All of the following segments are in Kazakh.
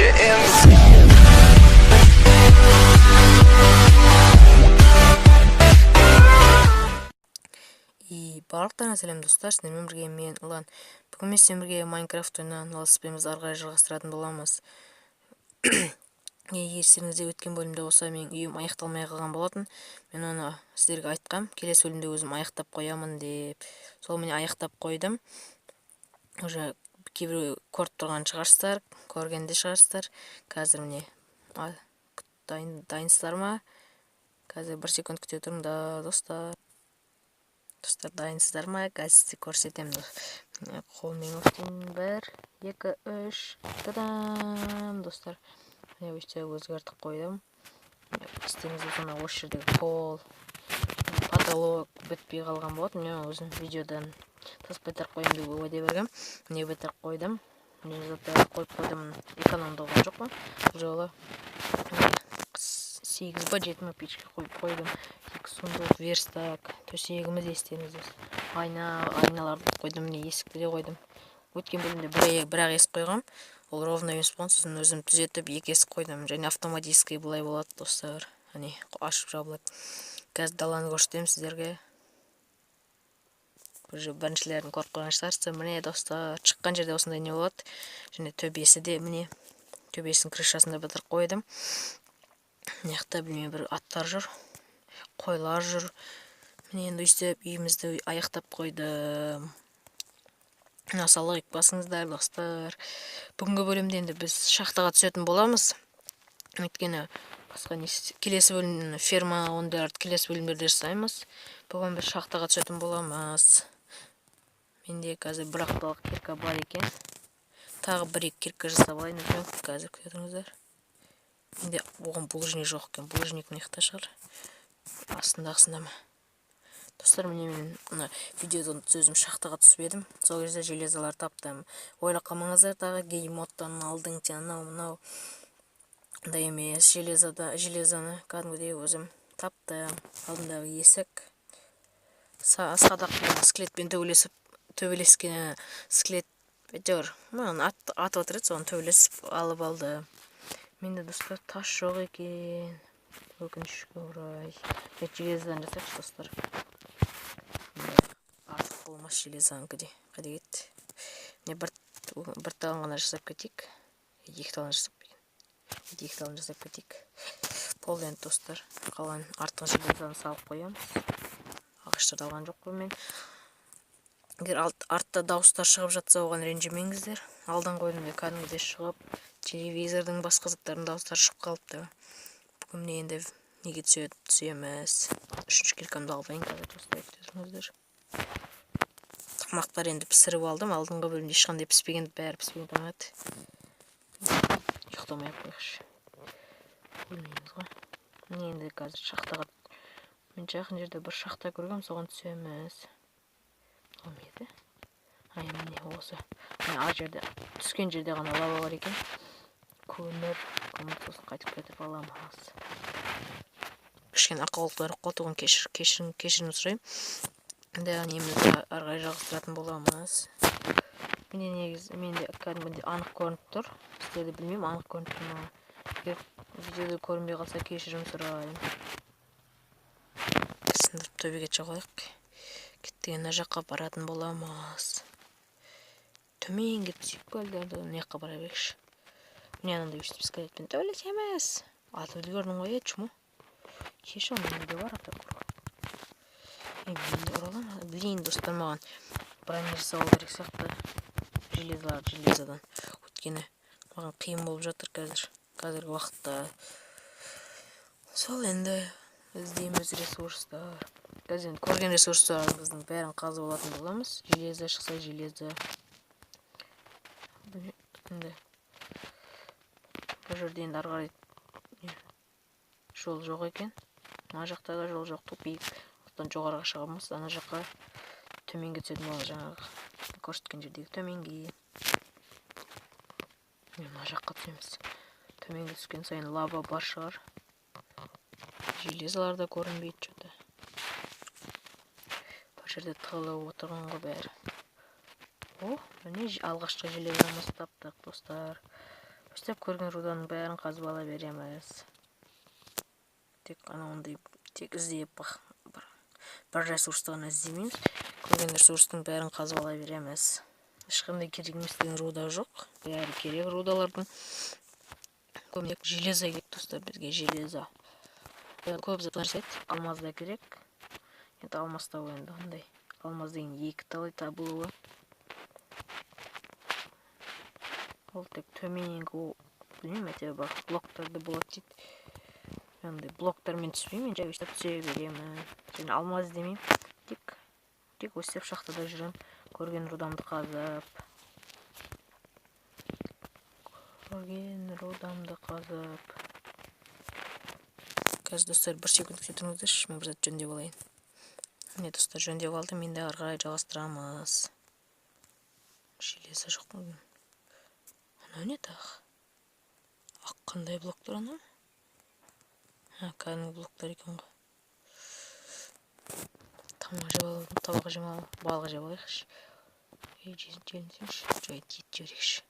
you in. И барлықтарыңа сәлем, достар, сіздермен бірге мен, Ұлан. Бүгін мен сіздермен бірге Майнкрафт ойынын велосипедімізді ары қарай жалғастыратын боламыз. Естеріңізде, өткен бөлімде болса, менің үйім аяқталмай қалған болатын. Мен оны сіздерге айтқам, келесі бөлімде өзім аяқтап қоямын деп. Сол міне аяқтап қойдым. Уже кейбіреу көріп тұрған шығарсыздар, көрген де шығарсыздар. Қазір міне дайынсыздар ма? Қазір бір секунд күте тұрыңдар, достар. Достар, дайынсыздар ма? Қазір сізге көрсетемін. Міне, қолмен көрсетейін. 1, 2, 3. Та-дам, достар. Міне, өйстіп өзгертіп қойдым. Міне, естеріңізде болса, мына осы жердегі пол, потолок бітпей қалған болатын. Мен өзім видеодан тас бітіріп қоямын деп уәде бергем. Міне, бітіріп қойдым. Міне, заттарды қойып қойдым. Экономдалған жоқпын. Бұл жолы 8 ба 7 ма печке қойып қойдым. 2 сундук, верстак, төсегіміз естеріңізде. Айналарды қойдым, міне, есікті де қойдым. Өткен бөлімде бір-ақ есік қойғам. Ол ровно емес болған, сосын өзім түзетіп 2 есік қойдым. Және автоматический былай болады, достар. Әне, ашып жабылады. Қазір даланы көрсетемін сіздерге. Уже біріншілерін көріп қойған шығарсыздар. Міне, достар, шыққан жерде осындай не болады. Және төбесі де, міне, төбесінің крышасын да бітіріп қойдым. Мына жақта, білмеймін, бір аттар жүр, қойлар жүр. Міне, енді өйстіп үйімізді аяқтап қойдым. Мына лайк басыңыздар, достар. Бүгінгі бөлімде енді біз шахтаға түсетін боламыз. Өйткені басқа не келесі бөлім ферма, ондайларды келесі бөлімдерде жасаймыз. Бүгін біз шахтаға түсетін боламыз. Менде қазір бір ақталық кирка бар екен. Тағы бір екі кирка жасап алайын өзім. Қазір күте тұрыңыздар. Менде оған булыжник жоқ екен. Булыжник мына жақта шығар. Астындағысында ма? Достар, міне, мен мына видеодан өзім шахтаға түсіп едім. Сол кезде железалар таптым. Ойлап қалмаңыздар тағы геймодтан алдың сен, анау мынау. Ондай емес, железаны кәдімгідей өзім таптым. Алдындағы есік. Садақпен, скелетпен төбелескен скелет әйтеуір маған атып отыр еді, соны төбелесіп алып алды. Менде, достар, тас жоқ екен. Өкінішке орай. Железадан жасайықшы, достар. Артық болмас железанікі де. Қайда кетті? Міне, бір талын ғана жасап кетейік. Екі талын жасап кетейік. Екі талын жасап кетейік. Болды енді, достар. Қалған артық железаны салып қоямыз. Ағаштарды алған жоқпын мен. Егер артта дауыстар шығып жатса, оған ренжімеңіздер. Алдыңғы бөлімде кәдімгідей шығып, телевизордың, басқа заттардың дауыстары шығып қалыпты. Бүгін міне енді неге түсеміз. Үшінші киркамды алып алайын қазір, достар, күтесіңіздер. Тамақтар енді пісіріп алдым. Алдыңғы бөлімде ешқандай піспеген, бәрі піспеген тамақ еді. Ұйықтамай ақ қояйықшы. Өлмейміз ғой. Міне, енді қазір шахтаға, мен жақын жерде бір шахта көргем, соған түсеміз. Ол не еді? Ай, міне осы. Міне, ар жерде, түскен жерде ғана лава бар екен. Көмір, көмір сосын қайтып кетіп аламыз. Кішкене ақаулықтар қалды, оған кешірім сұраймын. Енді немізді ары қарай жалғастыратын боламыз. Менде негізі, менде кәдімгідей анық көрініп тұр. Сіздерде білмеймін, анық көрініп тұр ма? Егер видеода көрінбей қалса, кешірім сұраймын. Сындырып төбеге шығып алайық. Кеттік, ана жаққа баратын боламыз. Төменге түсейік пе, әлде мына жаққа бара берейікші. Міне, анандай өйстіп скелетпен төбелесеміз. Атып үлгердің ғой, чмо. Кеше оның неде бар ата көр. Мен де ұра аламын. Блин, достар, маған броня жасау керек сияқты. Железалар, железадан. Өйткені маған қиын болып жатыр қазір. Қазіргі уақытта. Сол енді іздейміз ресурстар. Қазір енді көрген ресурстарымыздың бәрін қазып алатын боламыз. Железо шықса, железо. Енді бұл жерде енді ары қарай жол жоқ екен. Мына жақта да жол жоқ, тупик. Сондықтан жоғарыға шығамыз, ана жаққа төменге түсетін боламыз, жаңағы көрсеткен жердегі төменге. Міне, мына жаққа түсеміз. Төменге түскен сайын лава бар шығар. Железалар да көрінбейді что-то. Бір жерде тығылып отырған ғой бәрі. О, міне, алғашқы железомызды таптық, достар. Өстіп көрген руданың бәрін қазып ала береміз. Тек анауындай тек іздеп бір ресурсты ғана іздемейміз. Көрген ресурстың бәрін қазып ала береміз. Ешқандай керек емес деген руда жоқ. Бәрі керек рудалардың. Көбіне железо керек, достар, бізге железо. Көп заттар жасайды. Алмаз да керек. Енді алмаз табу енді қандай. Алмаз деген екі талай табылуы. Ол тек төменгі, білмеймін, әйтеуір бір блоктарды болады дейді. Андай блоктармен түспеймін, мен жай өстіп түсе беремін. Және алмаз іздемеймін. Тек өстіп шахтада жүремін. Көрген рудамды қазып. Көрген рудамды қазып. Қазір, достар, бір секунд күте тұрыңыздаршы, мен бір зат жөндеп алайын. Міне, достар, жөндеп алдым, енді ары қарай жалғастырамыз. Железо жоқ бүгін. Анау не тағы? Ақ қандай блоктар анау? Ха, кәдімгі блоктар екен ғой. Тамақ жеп алып, табақ жеп алып, балық жеп алайықшы. Ей, желінсеңші, жай ет жіберейікші.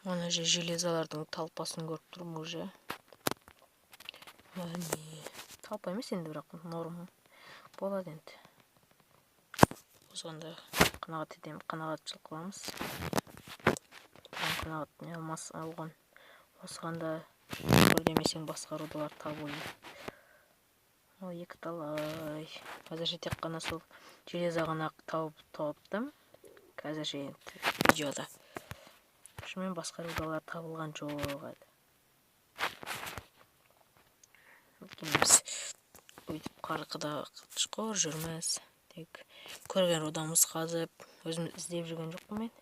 Ана же железалардың талпасын көріп тұрмын уже. Міне, талпа емес енді, бірақ норма болады енді. Осыған да қанағат етемін, қанағатшылық қыламыз. Қанағат не алмас алған. Осыған да шүкір демесең басқа рудалар табу. Ол екі талай. Әзірше тек қана сол железо ғана тауыптым. Қазірше енді видеода. Шынымен басқа рудалар табылған жоқ еді. Өйткені біз өйтіп қарқыда шұқыр жүрміз. Тек көрген рудамыз қазып, өзім іздеп жүрген жоқпын мен.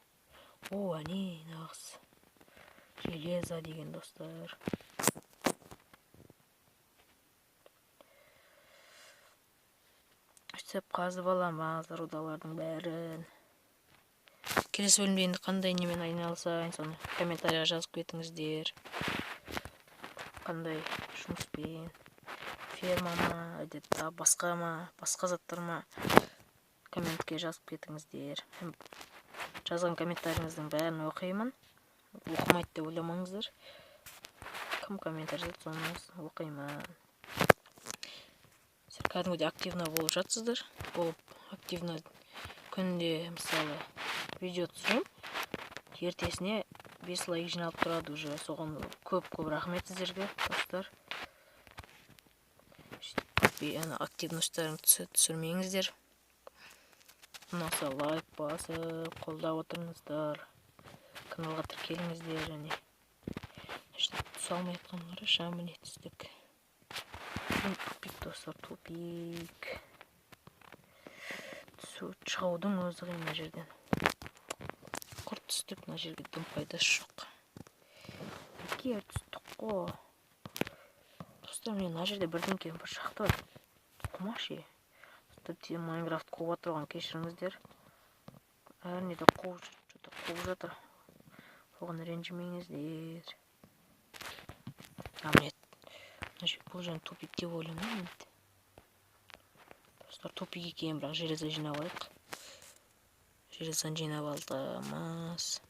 О, әне, нағыз железо деген, достар. Өстіп қазып аламыз рудалардың бәрін. Келесі бөлімде енді қандай немен айналысайын, соны комментарияға жазып кетіңіздер. Қандай жұмыспен, ферма ма, әлде тағы басқа ма, басқа заттар ма, комментке жазып кетіңіздер. Жазған комментарийіңіздің бәрін оқимын. Оқымайды деп ойламаңыздар. Кім комментарий жазады, соны оқимын. Сіздер кәдімгідей активно болып жатсыздар. Болып активно күнде, мысалы, видео түсіремін. Ертесіне 5 лайк жиналып тұрады уже. Соған көп-көп рахмет сіздерге, достар. Ана активностьтарыңды түсірмеңіздер. Ұнаса лайк басып, қолдап отырыңыздар. Каналға тіркеліңіздер және түсе алмай жатқанын қарашы, міне түстік. Тупик, достар, тупик. Түсу, шығудың өзі қиын мына жерден. Құрт түстік, мына жерге дым пайдасы жоқ. Бекер түстік қой. Достар, міне мына жерде бірдеңке бір шахта бар. Құмаш е. Достар, Майнкрафт қуып жатыр, оған кешіріңіздер. Әрине де қуып жатыр. Оған ренжімеңіздер. А, міне, мына жер, бұл жерін тупик деп ойламаймын енді. Достар, тупик екен, бірақ железо жинап алайық. Железоны жинап алдымыз.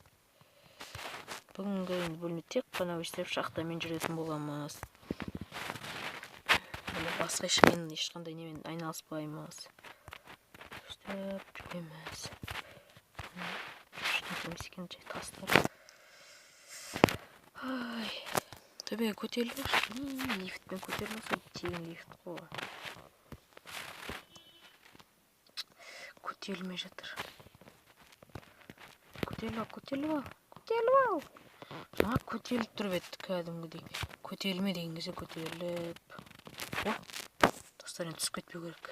Бүгінгі енді бөлімде тек қана өстіп шахтамен жүретін боламыз. Әлі басқа ешқандай немен айналыспаймыз. Өстіп жүреміз. Ештеңе емес екен, жай тастар. Ай, төбеге көтеріліп, лифтпен көтеріліп, тегін лифт қой. Көтерілмей жатыр. Көтеріліп ал, көтеріліп ал, көтеріліп ал. Жаңа көтеріліп тұрып еді кәдімгідей. Көтерілме деген кезде көтеріліп. О, достар, енді түсіп кетпеу керек.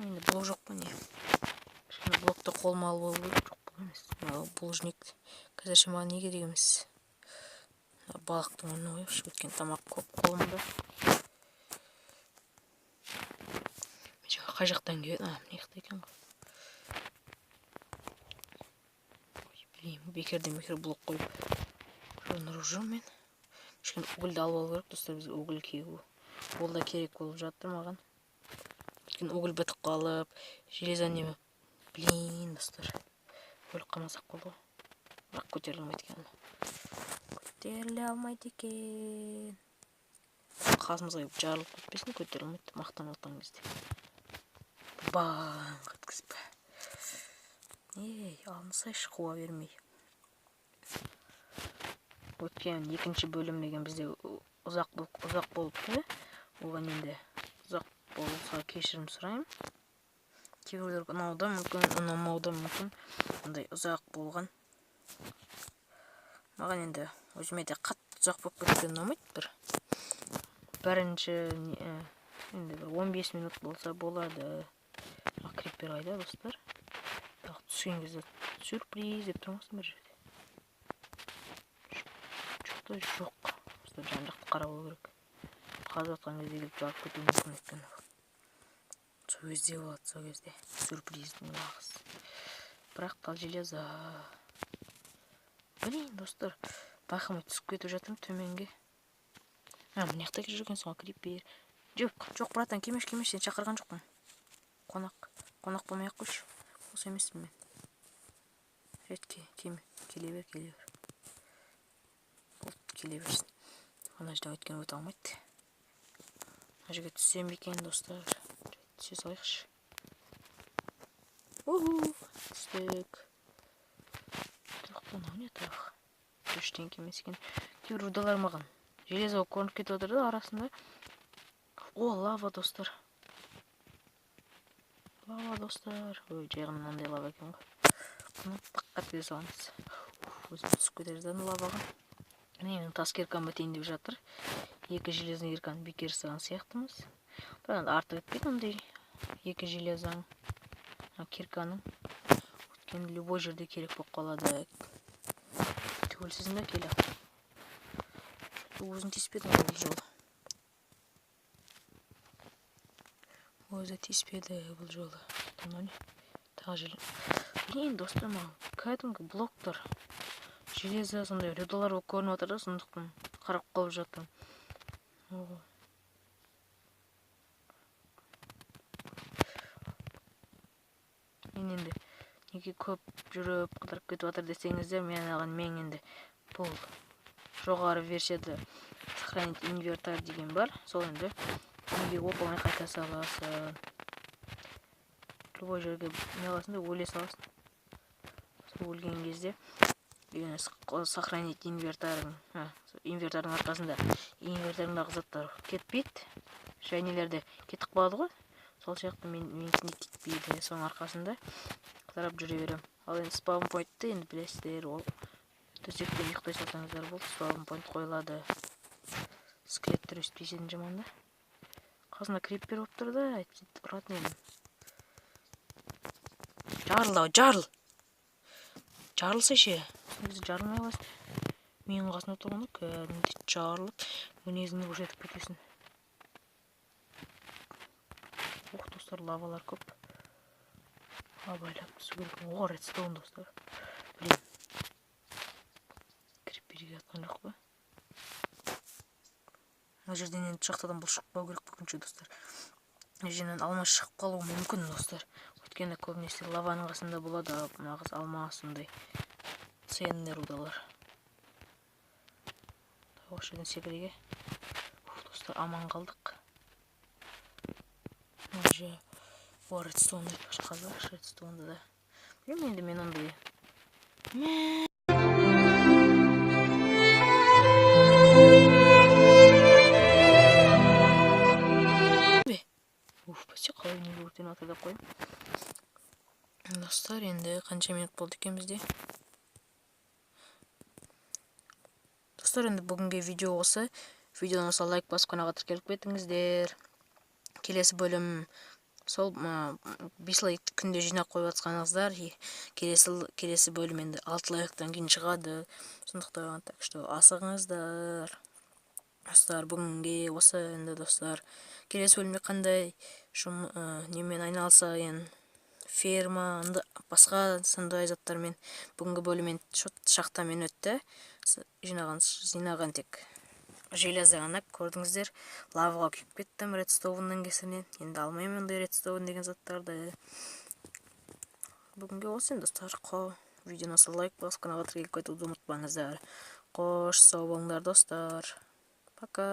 Енді блок жоқ па не? Кішкене блокты қолыма алып алу керек. Жоқ, бұл емес. Мынау булыжник. Қазірше маған не керек емес. Балықтың орнына қояйықшы, өйткені тамақ көп қолымда. Мен жаңа қай жақтан келдім? А, мына жақта екен ғой. Ой, блин, бекерден бекер блок қойып жонырып жүрмін мен. Кішкене угольді алып алу керек, достар, бізге уголь керек. Ол да керек болып жатыр маған. Өйткені уголь бітіп қалып, железо неме. Блин, достар. Қалмасақ болды ғой. Бірақ көтеріле алмайды екен. Көтеріле алмайды екен. Қасымызға келіп жарылып кетпесін, көтеріле алмайды. Мақтанып жатқан кезде. Баңқ еткізіп. Ей, алынсайшы, қуа бермей. Өткен екінші бөлім деген бізде ұзақ болыпты. Оған енді ұзақ болса кешірім сұраймын. Кейбіреулер ұнауы да мүмкін, ұнамауы да мүмкін. Ондай ұзақ болған. Маған енді өзіме де қатты ұзақ болып кеткен ұнамайды. Бір бірінші енді бір 15 минут болса болады. Ақ крипер қайда, достар? Бірақ түскен кезде сюрприз деп тұрмасын бір жерде. Жоқ, жоқ. Достар, жан жақты қарап алу керек. Қазып жатқан кезде келіп жарып кетуі мүмкін өйткені. Сол кезде болады, сол кезде сюрприздің нағыз. Бірақ тал железо. Блин, достар, байқамай түсіп кетіп жатырмын төменге. Мына жақта жүрген соң крипер. Жоқ, жоқ, братан, келмеш, келмеш, сені шақырған жоқпын. Қонақ, қонақ болмай ақ қойшы. Бос емеспін мен. Рет, келме, келе бер, келе бер. Болды, келе берсін. Ана жерден өткен өте алмайды. Мына жерге түссем бе екен, достар? Түсе салайықшы. Уху, түстік. Жоқ, мынау не тағы? Ештеңе емес екен. Кейбір рудалар маған железо болып көрініп кетіп отыр да арасында. О, лава, достар. Лава, достар. Ой, жай ғана мынандай лава екен ғой. Бұны тыққа тіге саламыз. Уф, өзім түсіп кете жаздадым лаваға. Міне, менің тас киркам бітейін деп жатыр. Екі железный кирканы бекер жасаған сияқтымыз. Бірақ енді артық етпейді ондай екі железаң, кирканың. Өйткені любой жерде керек болып қалады. Түгелсізің бе, келе? Өзің тиіспедің ғой бұл жолы. Өзі тиіспеді бұл жолы. Мынау не? Тағы желе. Блин, достар, маған кәдімгі блоктар, железо, сондай рудалар болып көрініп жатыр да, сондықтан қарап қалып жатырмын. О. Мен енді неге көп жүріп қыдырып кетіп жатыр десеңіздер, мен енді бұл жоғары версияда сохранить инвентарь деген бар. Сол енді неге оп-оңай қайта саласың. Любой жерге не қыласың да өле саласың. Сол өлген кезде деген сохранить инвентарь, инвентардың арқасында инвентарыңдағы заттар кетпейді. Және кетіп қалады ғой. Сол сияқты менікінде кетпейді. Соның арқасында қыдырып жүре беремін. Ал енді спаун поинтты енді білесіздер, ол төсектен ұйықтай салсаңыздар болды, спаун поинт қойылады. Скелеттер өстіп тиісетін жаман да. Қасында крипер болып тұр да, әйтпесе ұратын едім. Жарыл ау, жарыл. Жарылса ше. Негізі жарылмай қаласың. Менің қасымда тұрғанда кәдімгідей жарылып, мінезіңді көрсетіп кетесің. Ох, достар, лавалар көп. Абайлап түсу керек. О, редстоун, достар. Блин. Криперге атқан жоқ па? Мына жерден енді шахтадан бұл шықпау керек бүгінше, достар. Мына жерден алмас шығып қалуы мүмкін, достар. Өйткені көбінесе лаваның қасында болады нағыз алмас, сондай ценный рудалар. Осы жерден секіруге. Уф, достар, аман қалдық. Мына же, о, редстоунды қазір, редстоунды да. Білмеймін енді мен ондай. Мә. Уф, бәсе, қалай неге өртеніп жатыр деп қоямын. Достар, енді қанша минут болды екен бізде? Достар, енді бүгінгі видео осы. Видеоны болса лайк басып каналға тіркеліп кетіңіздер. Келесі бөлім сол, 5 лайк күнде жинап қойып жатқаныңыздар, келесі бөлім енді 6 лайктан кейін шығады. Сондықтан, так что асығыңыздар. Достар, бүгінге осы енді, достар. Келесі бөлімде қандай немен айналысайын, ферма, басқа сондай заттармен. Бүгінгі бөлім енді шахтамен өтті. Жинаған тек железо ғана көрдіңіздер. Лаваға күйіп кеттім редстоунның кесірінен. Енді алмаймын ондай редстоун деген заттарды. Бүгінге осы енді, достар. Видеоны лайк басып, каналға тіркеліп кетуді ұмытпаңыздар. Қош, сау болыңдар, достар, пока.